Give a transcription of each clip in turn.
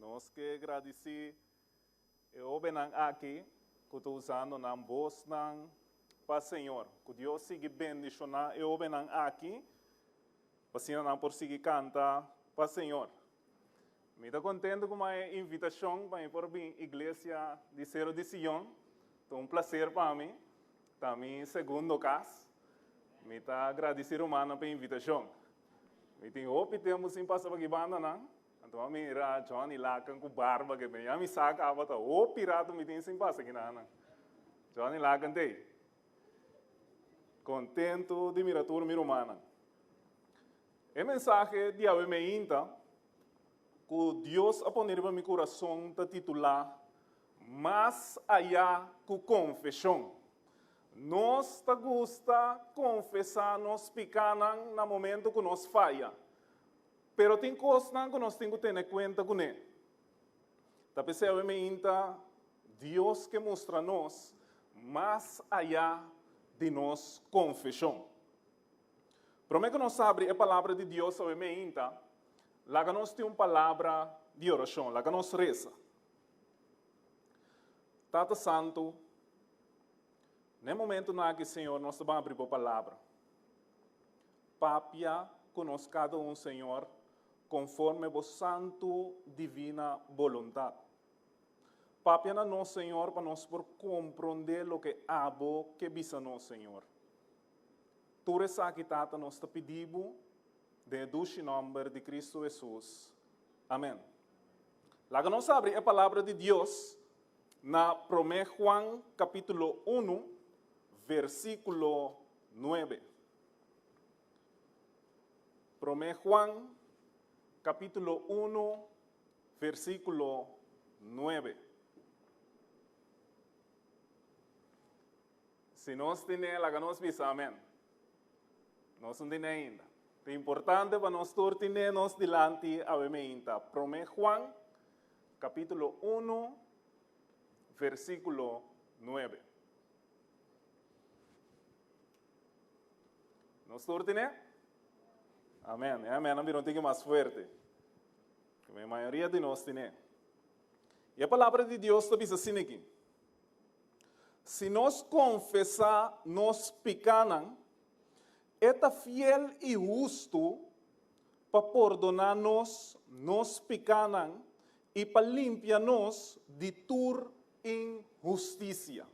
Nos ke gradisí e hóbennan aki ku ta usando nan bosnan pa Señor. Ku Dios sigui bendishoná e hóbennan aki pa asina nan por sigui kanta pa Señor. Mi ta kontentu ku mi e invitashon pa mi por bin Iglesia di Sero di Sion. Ta un plaser pa mi. Ta mi segundo kas. Mi ta gradisí rumannan pa e invitashon. Mi tin hopi tempu sin pasa pa ki bandanan. Anto a mira Johnny Laken ku barba ke ya mi sa kaba ta hopi rato mi tin sin pasa kinanan. Johnny Laken t'ei. Kontentu di mira tur mi rumannan. E mensahe di awe meinta ku Dios a pone riba mi kurason ta titulá Mas Ayá ku Konfeshon. Nos ta gusta konfesá nos pikánan na momento ku nos faya, pero tin kosnan ku nos tin ku tene kuenta kuné. Ta p'esei awe meinta Dios ke mustra nos mas ayá di nos konfeshon. Promé ku nos habri e Palabra di Dios awe meinta, laga nos tin un palabra di orashon, laga nos resa. Tata Santu, na e momentunan aki, Señor, nos ta ban abri Bo Palabra. Papia ku nos kada un, Señor, konforme Bo santu divina boluntat. Papia na nos, Señor, pa nos por komprondé loke Abo ke bisa nos, Señor. Tur esaki, Tata, nos ta pidi Bo den e dushi nòmber di Kristu Hesus. Amèn. Laga nos abri e Palabra di Dios na Promé Juan kapítulo unu, versíkulo nuebe. Promé Juan kapítulo unu, versíkulo nuebe. Si nos tine, laga nos bisa amen. Nos no tine ainda. Ta importante pa nos tur tine nos dilanti awe meinta. Prome Juan, capítulo 1, versículo 9. Nos tur tine? Amen. E amen a bira un tiki mas fuerte. E mayoria di nos tine. E e palabra di Dios ta bisa asina aki. Si nos konfesá nos pikánan, e ta fiel i hustu pa pordoná nos nos pikánan i pa limpia nos di tur inhustisia.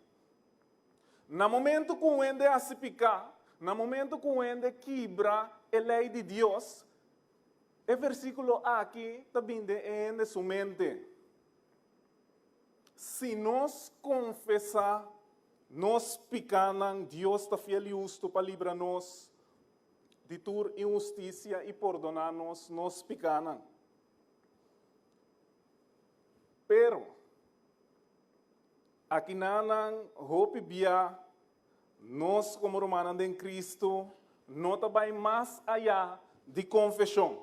Na momentu ku un hende hasi piká, na momentu ku un hende kibra e lei di Dios, e versíkulo aki ta bin den e hende su mente. Si nos konfesá nos pikánan, Dios ta fiel i hustu pa libra nos di tur inhustisia i pordoná nos nos pikánan. Pero, akinanan hopi bia nos komo rumannan den Kristu no ta bai mas ayá di konfeshon.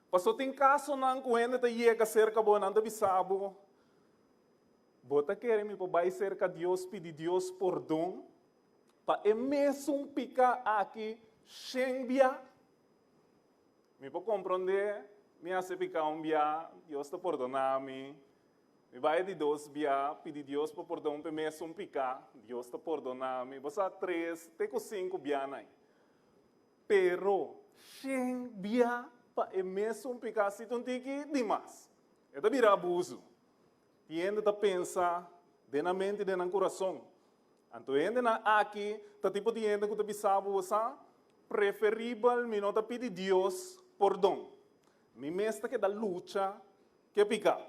Paso tin kasonan ku hende ta yega serka bo, nan ta bisa bo, Bo ta kere mi por bai serka Dios pidi Dios pordon pa e mesun piká aki shen bia? Mi por komprondé, mi hasi piká un bia, Dios ta pordoná mi. Mi bai di dos bia, pidi Dios pa pordon pa e mesun piká, Dios ta pordoná mi. Bo sa tres te ku sinku bianan. Pero, shen bia pa e mesun piká si ta un tiki dimas. E ta bira abusu. Tin hende ta pensa den nan mente i den nan kurason. Anto e hendenan aki ta tipo di hende ku ta bisa bo, Sa, preferibel mi no ta pidi Dios pordon. Mi mes ta keda lucha ku e piká.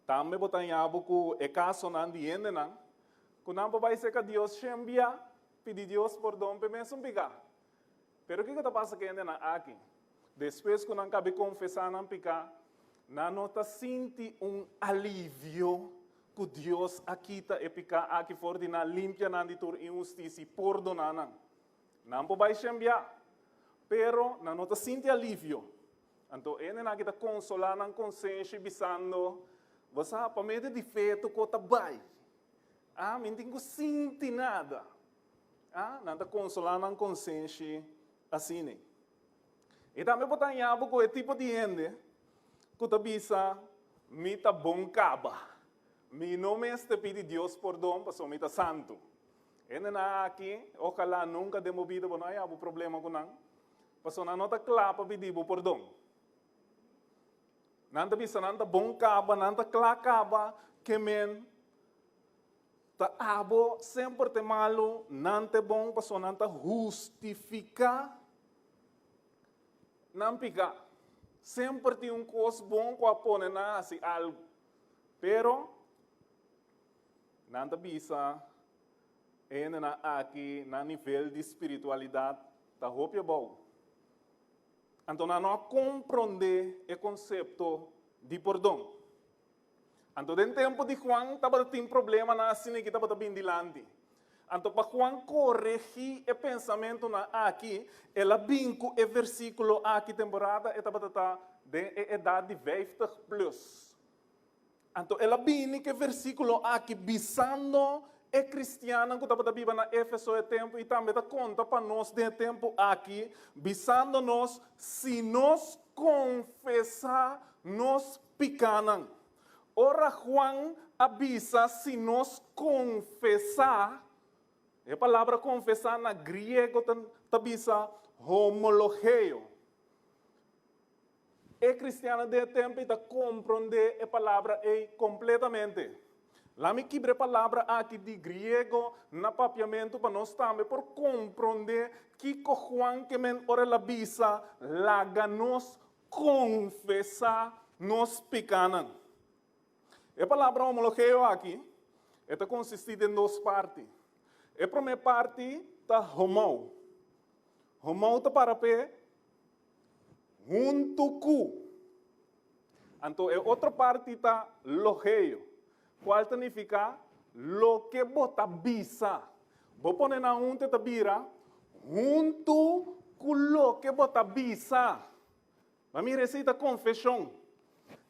Tambe bo ta haña bo ku e kasonan di hendenan ku nan por bai serka Dios shen bia Pidi Dios pordon p'e mesun piká. Pero kiko ta pasa ku e hendenan aki? Despues ku nan kabi konfesá nan piká, nan no ta sinti un alivio ku Dios a kita e piká aki for di nan, limpia nan di tur inhustisia i pordoná nan. Nan por bai shembiá, pero nan no ta sinti alivio. Anto e hendenan aki ta konsolá nan konsenshi bisando, Bo sa, pa medio di fe tur kos ta bai. Ah, mi no tin ku sinti nada. Ah, nan ta konsolá nan konsenshi asina. I tambe bo ta haña bo ku e tipo di hende. ku ta bisa, Mi ta bon kaba. Mi no mester pidi Dios pordon pasobra mi ta santu. Hendenan aki, ojalá nunka den bo bida bo no haya bo problema ku nan, pasobra nan no ta kla pa pidi bo pordon. Nan ta bisa nan ta bon kaba, nan ta kla kaba, ke men ta abo semper te malu, nan te bon pasobra nan ta hustifiká nan piká. Semper tin un kos bon ku a pone nan hasi algu. Pero, nan ta bisa e hendenan aki nan nivel di spiritualidat ta hopi abou. Anto nan no a komprondé e konsepto di pordon. Anto den tempu di Juan tabata tin problemanan asina ki tabata bin dilanti. Anto pa Juan koregí e pensamentunan aki, el a bin ku e versíkulo aki temporada e tabata ta den e edat di vijftig plus. Anto el a bini ku e versíkulo aki bisando e kristiannan ku tabata biba na Éfeso e tempu i tambe ta konta pa nos den e tempu aki, bisando nos, Si nos konfesá nos pikánan. Ora Juan a bisa si nos konfesá, e palabra konfesá na griego ta bisa homologeo. E kristiannan den e tempu ei ta komprondé e palabra ei kompletamente. Laat mi kibra e palabra aki di griego na papiamentu pa nos tambe por komprondé kiko Juan ke men ora el a bisa laga nos konfesá nos pikánan. E palabra homologeo aki e ta konsistí den dos parti. E promé parti ta homou. Homou ta para p'e huntu ku. Anto e otro parti ta logeo, kual ta nifiká loke bo ta bisa. Bo pone nan huntu e ta bira huntu ku loke bo ta bisa. Ma mira esei ta konfeshon.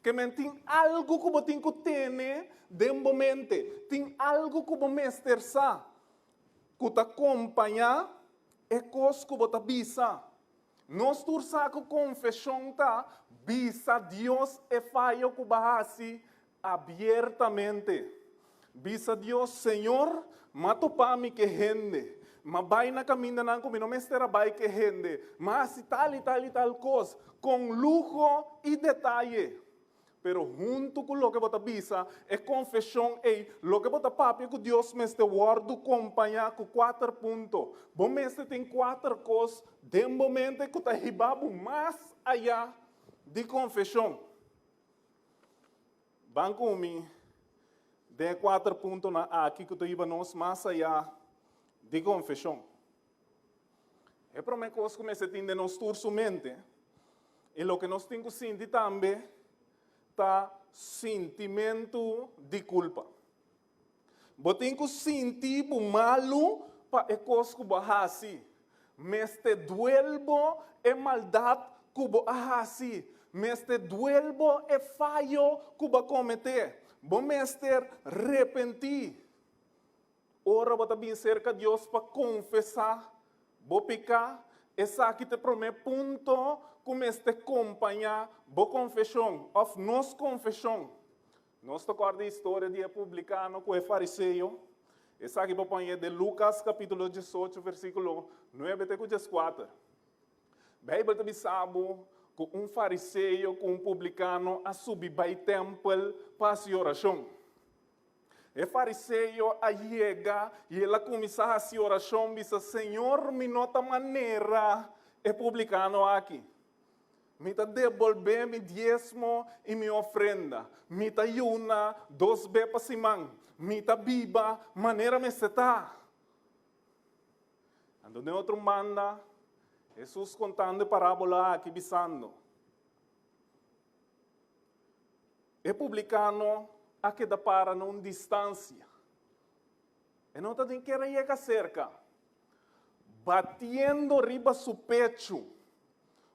Ke men tin algu ku bo tin ku tene den bo mente, tin algu ku bo mester sa ku ta kompañá e kos ku bo ta bisa. Nos tur sa ku konfeshon ta bisa Dios e fayo ku bo a hasi abiertamente. Bisa Dios, Señor, m'a topa mi ke hende, m'a bai na kamindanan ku mi no mester a bai ke hende, m'a hasi tal i tal i tal kos, kon luho i detaye. Pero huntu ku loke bo ta bisa, e konfeshon ei, loke bo ta papia ku Dios mester wòrdu kompañá ku kuater punto. Bo mester tin kuater kos den bo mente ku ta hiba bo mas ayá di konfeshon. Ban ku mi den e kuater puntonan aki ku ta hiba nos mas ayá di konfeshon. E promé kos ku mester tin den nos tur su mente i loke nos tin ku sinti tambe ta sintimentu di kulpa. Bo tin ku sinti bo malu pa e kos ku bo a hasi. Mester duel bo e maldat ku bo a hasi. Mester duel bo e fayo ku bo a kometé. Bo mester repentí. Ora bo ta bin serka Dios pa konfesá bo piká, esaki ta e promé punto ku mester kompañá bo konfeshon òf nos konfeshon. Nos ta kòrda e historia di e publikano ku e fariseo. Esaki bo pon den Lukas kapítulo 18 versíkulo 9 te ku 14. Beibel ta bisa bo ku un fariseo ku un publikano a subi bai tèmpel pa hasi orashon. E fariseo a yega i el a kuminsá hasi orashon, bisa, Señor, mi no ta manera e publikano aki. Mi ta debolbé mi diesmo i mi ofrenda. Mi ta yuna dos be pa siman. Mi ta biba manera mester ta. Anto den otro banda, Hesus kontando e parábola aki bisando, E publikano a keda para na un distansia. E no ta tin kere yega serka. Batiendo riba su pechu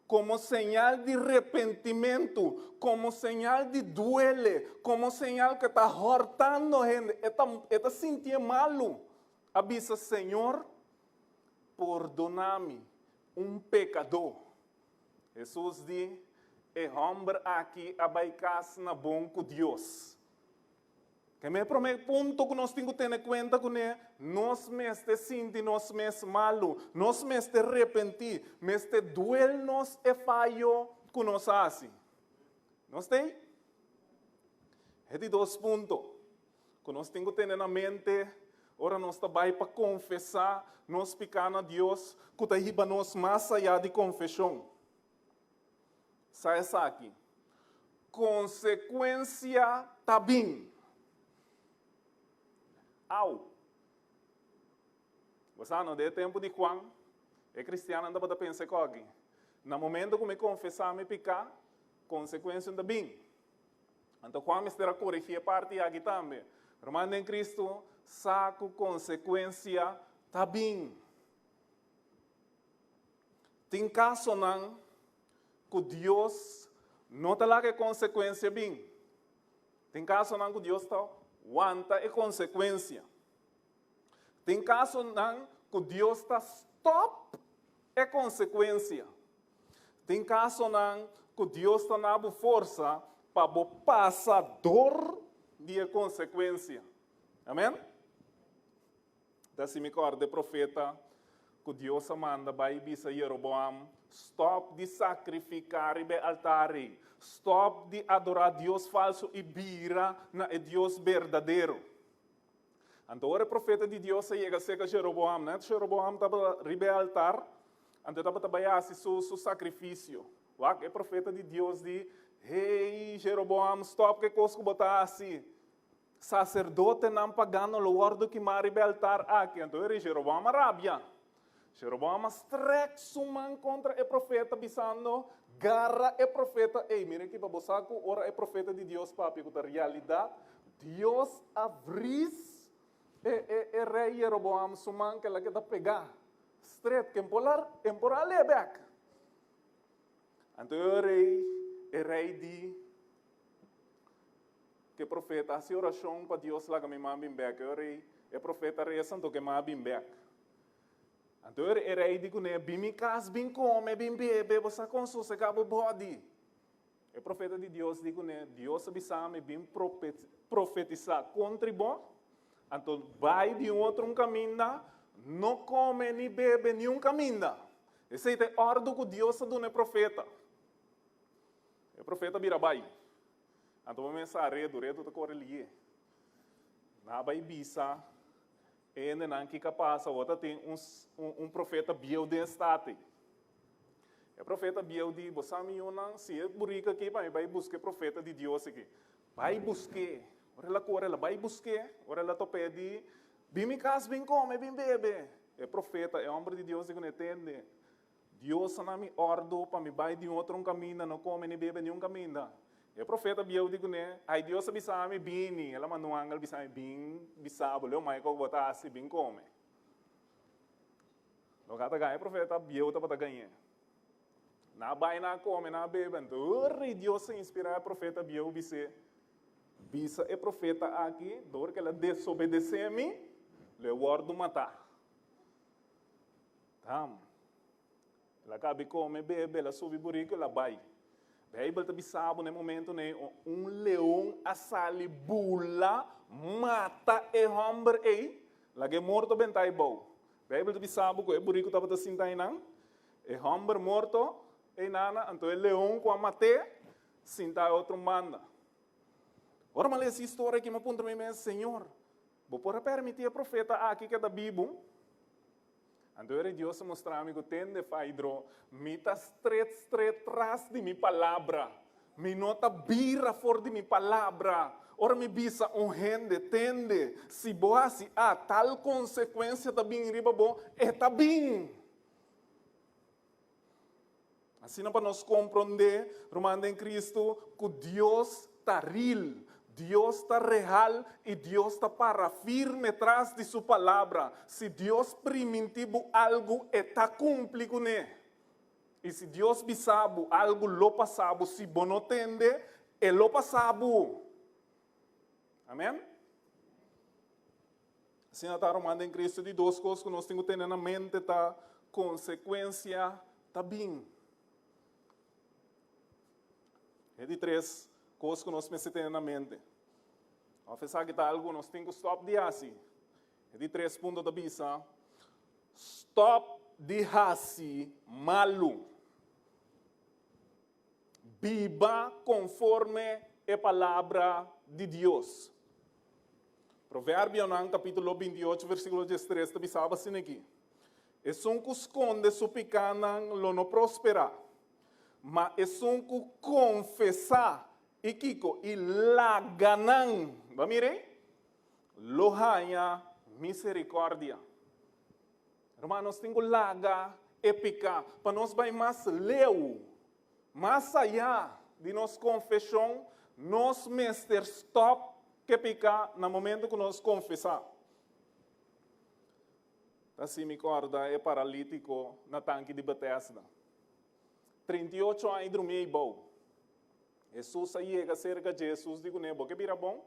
komo señal di repentimentu, komo señal di duele, komo señal ku e ta hòrtando hende, e ta e ta sintié malu, a bisa, Señor, pordona mi, un pekadó. Hesus di. E hòmber aki a bai kas na bon ku Dios. Keme e promé punto ku nos tin ku tene kuenta kuné, nos mester sinti nos mes malu, nos mester repentí, mester duel nos e fayo ku nos a hasi. Nos ta ei? E di dos punto ku nos tin ku tene na mente ora nos ta bai pa konfesá nos piká na Dios ku ta hiba nos mas ayá di konfeshon. Sa esaki, Konsekuensia ta bin. Au! Bo sa no, den e tempu di Juan, e kristiannan tabata pensa ekoki, Na momento ku mi konfesá mi piká, konsekuensia ta bin. Anto Juan mester a korigí e parti aki tambe. Ruman den Kristu, sa ku konsekuensia ta bin. Tin kasonan ku Dios no ta laga e konsekuensia bin. Tin kasonan ku Dios ta wanta e konsekuensia. Tin kasonan ku Dios ta stòp e konsekuensia. Tin kasonan ku Dios ta na bo forsa pa bo pasa dor di e konsekuensia. Amen? Ta si mi kòrda e profeta ku Dios a manda bai bisa Jeroboam, Stòp di sakrifiká riba e altar ei. Stòp di adorá dios falsu i bira na e Dios berdadero. Anto ora e profeta di Dios a yega serka Jeroboam, nèt Jeroboam tabata riba e altar, anto e tabata bai hasi su su sakrifisio. Wak, e profeta di Dios di, Hey, Jeroboam, stòp ku e kos ku bo ta hasi. Saserdotenan pagano lo wòrdu kimá riba e altar aki. Anto e rei Jeroboam a rabia. Jeroboam a strèk su man kontra e profeta, bisando, Gara e profeta ei! Mira aki pa bo sa ku ora e profeta di Dios papia ku ta realidat, Dios a vris e e e rei Jeroboam su man ku el a keda pegá stret, ku e por a lé bèk. Anto e rei e rei di. Ku e profeta hasi orashon pa Dios laga mi man bin bèk. E ora ei e profeta resa anto ku e man a bin bèk. Anto e ora e rei di kuné, Bin mi kas, bin kome, bin bebe, bo sa kon sosegá bo bòdi. E profeta di Dios di kuné, Dios a bisa mi bin profetisá kontra bo, anto bai di un otro un kaminda, no kome ni bebe niun kaminda. Esei ta e òrdu ku Dios a duna e profeta. E profeta bira bai. Anto bo mester sa redu, redu ta kore lié. Nan a bai bisa e hendenan kiko a pasa, awor ta tin un un profeta bieu den e stat ei. E profeta bieu di, bo sa mi yunan, si e buriko aki pa mi bai buska e profeta di Dios aki. Bai busk'é. Ora el a kore, el a bai busk'é. Ora el a top'é di, bin mi kas, bin kome, bin bebe. E profeta, e hòmber di Dios di kuné, tende, Dios a na mi òrdu pa mi bai di un otro un kaminda, no kome ni bebe niun kaminda. E profeta bieu di kuné, Ai, Dios a bisa mi, Bini. El a manda un angel bisa mi, Bin bisa bo, leu mai kiko bo ta hasi, bin kome. Loke a ta gaña e profeta bieu tabata gañ'é. Nan a bai, nan a kome, nan a bebe. Anto ora Dios a inspirá e profeta bieu bis'é, Bisa e profeta aki, dor ku el a desobedesé mi, lo e wòrdu matá. Tam. El a kabi kome, bebe, el a subi buriku, el a bai. Beibel ta bisa bo na e momento nei un leon a sali bula mata e hòmber ei, laga e morto benta ei bou. Beibel ta bisa bo ku e buriku tabata sinta einan, e hòmber morto einana, anto e leon ku a mat'é sinta e otro banda. Ora mi a lesa e historia aki mi a puntra mi mes, Señor, bo por a permití e profeta aki keda bibu? Anto e rei Dios a mustra mi ku tende Faidro, mi ta stret stret tras di mi palabra. Mi no ta bira for di mi palabra. Ora mi bisa un hende, tende, si bo hasi a, tal konsekuensia ta bin riba bo, e ta bin. Asina pa nos komprondé, ruman den Kristu, ku Dios ta ril, Dios ta real i Dios ta para firme tras di su palabra. Si Dios primintí bo algu, e ta kumpli kuné. I si Dios bisa bo algu lo pasa bo, si bo no tende, e lo pasa bo. Amèn? Asina ta, ruman den Cristo, di dos kos ku nos tin ku tene na mente ta konsekuensia ta bin. E di tres kos ku nos mester tene na mente. Òf esaki ta algu nos tin ku stòp di hasi. E di tres punto ta bisa, Stòp di hasi malu. Biba konforme e Palabra di Dios. Proverbionan kapítulo 28 versíkulo 13 ta bisa asina aki, Esun ku skonde su pikánan lo no prosperá, ma esun ku konfesá i kiko? I laga nan, bo a mira ei? Lo haña miserikòrdia. Ruman, nos tin ku laga e piká pa nos bai mas leu, mas ayá di nos konfeshon. Nos mester stòp ku e piká na momentu ku nos konfesá. Ta así mi kòrda e paralítiko na tanki di Betèsda. 38 aña i drumí ei bou. Hesus a yega serka dje, Hesus di kuné, Bo ke bira bon?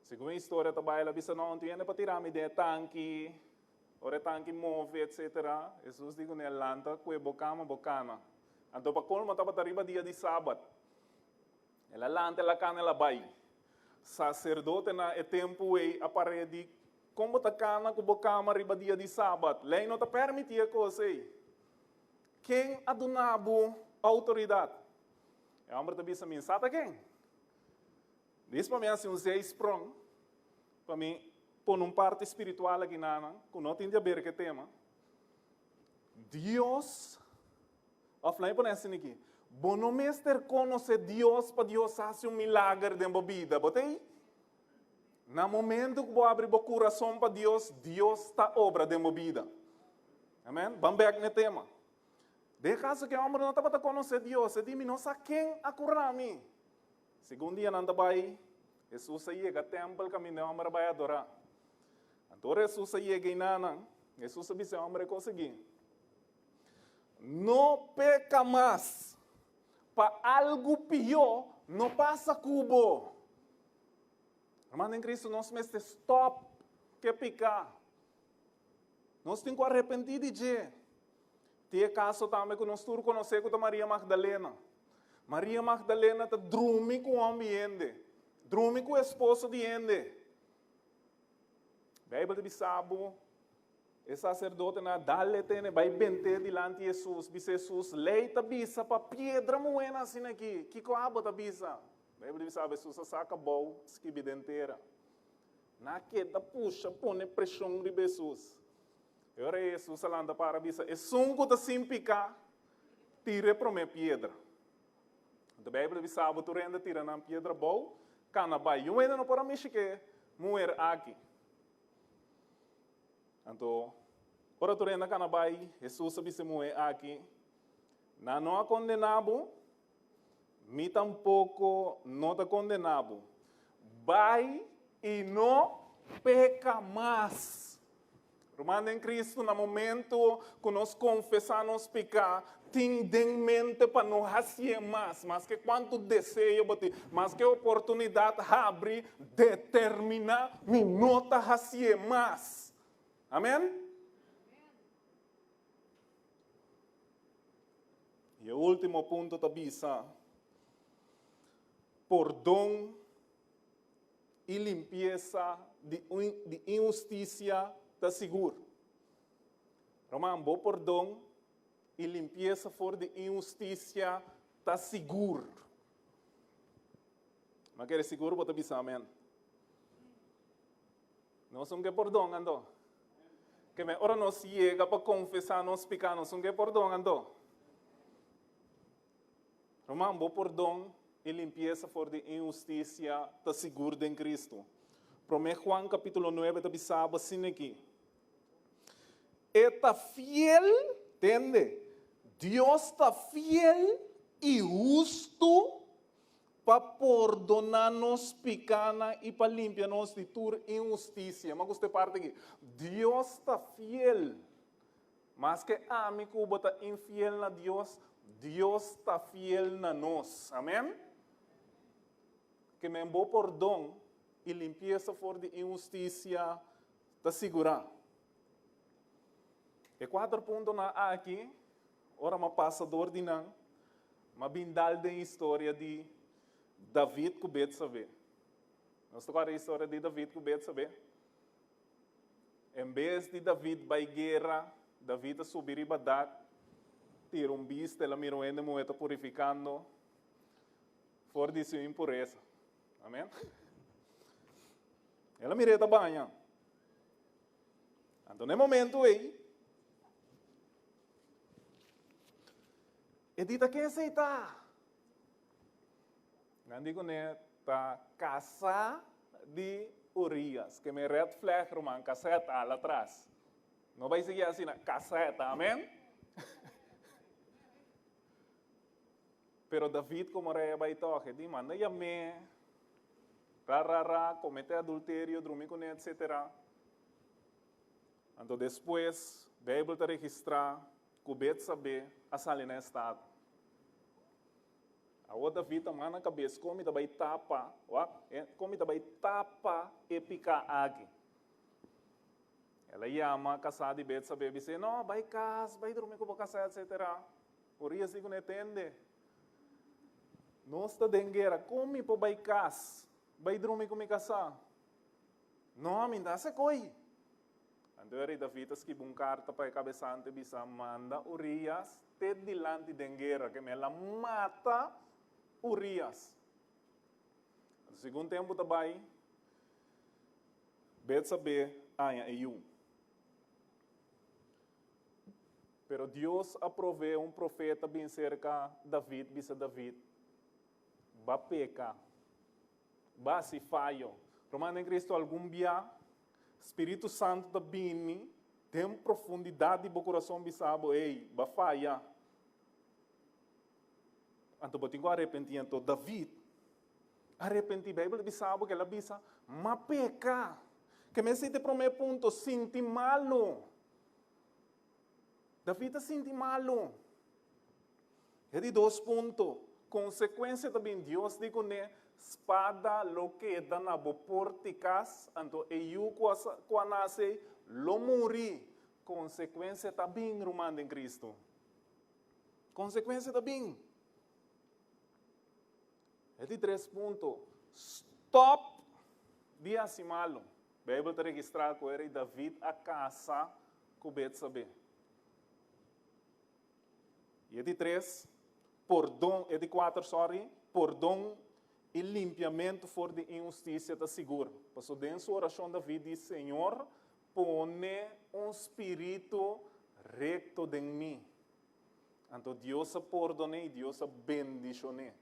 Segun e historia ta bai, el a bisa, No, tin hende pa tira mi den e tanki, ora e tanki move, etsetera. Hesus di kuné, Lanta kue bo kama, bo kana. Anto pa kolmo tabata riba dia di sabat. El a lanta, el a kana, el a bai. Saserdotenan e tempu ei a par'é di, Kon bo ta kana ku bo kama riba dia di sabat? Lei no ta permití e kos ei. Ken a duna bo outoridat? E hòmber ta bisa, Mi sa ta ken. Dis pa mi hasi un zijsprong, pa mi pone un parti spiritual aki nanan, ku no tin di haber ku e tema. Dios, òf laat mi pone asina aki, bo no mester konosé Dios pa Dios hasi un milager den bo bida, bo ta ei? Na momento ku bo abri bo kurason pa Dios, Dios ta obra den bo bida. Amen? Ban bèk na e tema. Den e kaso ku e hòmber no tabata konosé Dios, e di, Mi no sa ken a kura mi. Segun dianan ta bai, Hesus a yega tèmpel kaminda e hòmber a bai adorá. Anto ora Hesus a yega einanan, Hesus a bisa e hòmber e kos aki, No peka mas, pa algu pió no pasa ku bo. Hermano den Cristo, nos mester stòp ku e piká. Nos tin ku arepentí di dje. Tin e kaso tambe ku nos tur konosé ku ta Maria Magdalena. Maria Magdalena ta drumi ku un hòmber hende, drumi ku esposo di hende. Beibel ta bisa bo, e saserdotenan a dal e tene, bai bent'é dilanti Hesus, bisa Hesus, Lei ta bisa pa piedra muhénan asina aki, kiko abo ta bisa? Beibel ta bisa bo, Hesus a saka bou, skibi den tera. Nan a keda pusha pone preshon riba Hesus. E ora ei Hesus a lanta para bisa, Esun ku ta sin piká, tira e promé piedra. Anto Beibel ta bisa bo, tur hende a tira nan piedra bou, kana bai. Yun hende no por a mishi ku e muher aki. Anto, ora tur hende a kana bai, Hesus a bisa e muher aki, Nan no a kondená bo, mi tampoko no ta kondená bo. Bai i no peka mas. Ruman den Kristu, na momento ku nos konfesá nos piká, tin den mente pa no hasié mas. Maske kuantu deseo bo tin, maske oportunidat habri, determiná, mi no ta hasié mas. Amèn? I e último punto ta bisa, Pordon i limpiesa di di inhustisia ta sigur. Ruman, bo pordon i limpiesa for di inhustisia ta sigur. Ma kere sigur bo ta bisa amen. Nos un ke pordon anto. Ke men ora nos yega pa konfesá nos piká, nos un ke pordon anto. Ruman, bo pordon i limpiesa for di inhustisia ta sigur den Kristu. Promé Juan kapítulo nuebe ta bisa bo asina aki, E ta fiel, tende, Dios ta fiel i hustu pa pordoná nos pikánan i pa limpia nos di tur inhustisia. Mi a gusta e parti aki. Dios ta fiel. Maske ami ku bo ta infiel na Dios, Dios ta fiel na nos. Amen? Ke men bo pordon i limpiesa for di inhustisia ta sigurá. E kuater puntonan aki, ora mi a pasa dor di nan, M'a bin dal den historia di David ku Betsabé. Nos ta kòrda e historia di David ku Betsabé? En bes di David bai guera, David a subi riba dak, tira un bista, el a mira un hende muhé ta purifikando for di su impuresa. Amen. El a mir'é ta baña. Anto na e momento ei, e di ta ken esei ta? Nan di kuné ta kasá di Urias. Ke men red flag ruman, kasá ta al atras. No bai sigui asina, kasá ta, amen? Pero David komo rei a bai tòg, e di manda yam'é, ra ra ra, kometé adulterio, drumi kuné, etsetera. Anto despues Beibel ta registrá ku Betsabé a sali na estado. Awor David ta manda kabes, Kon mi ta bai tapa, wak, e, kon mi ta bai tapa e piká aki? El a yama kasá di Betsabé, bis'é, No, bai kas, bai drumi ku bo kasá, etsetera. Urias di kuné, Tende, nos ta den guera, kon mi por bai kas, bai drumi ku mi kasá? No, mi ta hasi koi. Anto e rei David a skibi un karta pa e kabesante bisa, Manda Urias te dilanti den guera, ke mi a mata Urias. Anto segun tempu ta bai, Betsabé haña e yu. Pero Dios a provee un profeta bin serka David bisa David, Ba peka. Ba hasi fayo. Ruman den Cristo, algun bia Spiritu Santu ta bini den profundidad di bo kurason bisa bo, Ey, ba faya. Anto bo tin ku arepentí. Anto David arepentí. Beibel ta bisa bo ku el a bisa, M'a peka. Ke mester ta e promé punto, sinti malu. David a sinti malu. E di dos punto, konsekuensia ta bin Dios di kuné, Spada lo keda na bo port'i kas, anto e yu ku a ku a nase lo muri. Konsekuensia ta bin, ruman den Kristu. Konsekuensia ta bin. E di tres punto, stòp di hasi malu. Beibel ta registrá ku e rei David a kasa ku Betsabé. I e di tres, pordon, e di kuater, sorry, pordon i limpiamentu for di inhustisia ta sigur. Pasobra den su orashon David di, Señor, pone un spiritu rekto den mi. Anto Dios a pordon'é i Dios a bendishon'é.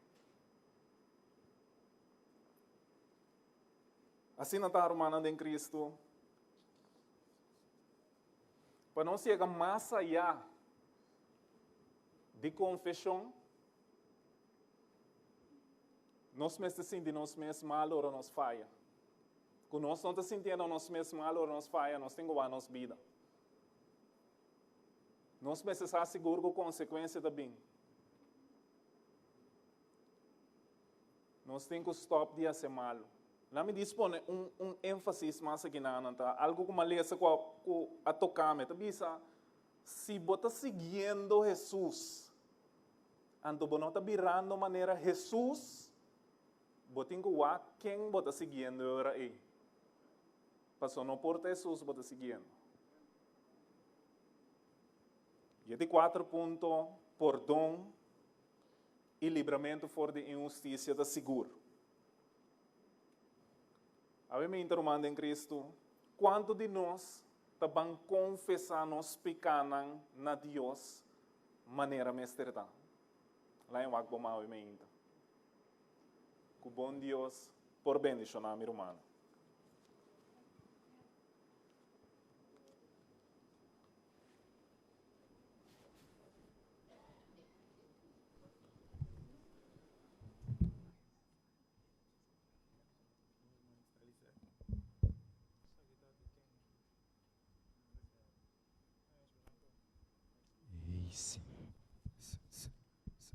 Asina ta, rumannan den Kristu. Pa nos yega mas ayá di konfeshon, nos mester sinti nos mes mal ora nos faya. Ku nos no ta sintiendo nos mes mal ora nos faya, nos tin ku wak nos bida. Nos mester sa sigur ku konsekuensia ta bin. Nos tin ku stòp di hasi malu. Laat mi dis pone un un énfasis mas aki nan ta algu ku malesa ku a ku a toka mi. Ta bisa, si bo ta siguiendo Hesus, anto bo no ta birando manera Hesus, bo tin ku wak ken bo ta siguiendo e ora ei. Pasobra no por ta Hesus bo ta siguiendo. I e di kuater punto, pordon i libramentu for di inhustisia ta sigur. Awe mi inta ruman den Kristu, kuantu di nos ta ban konfesá nos pikánan na Dios manera mester ta? Laña wak bo man awe mi inta. Ku bon Dios por bendishoná mi rumannan.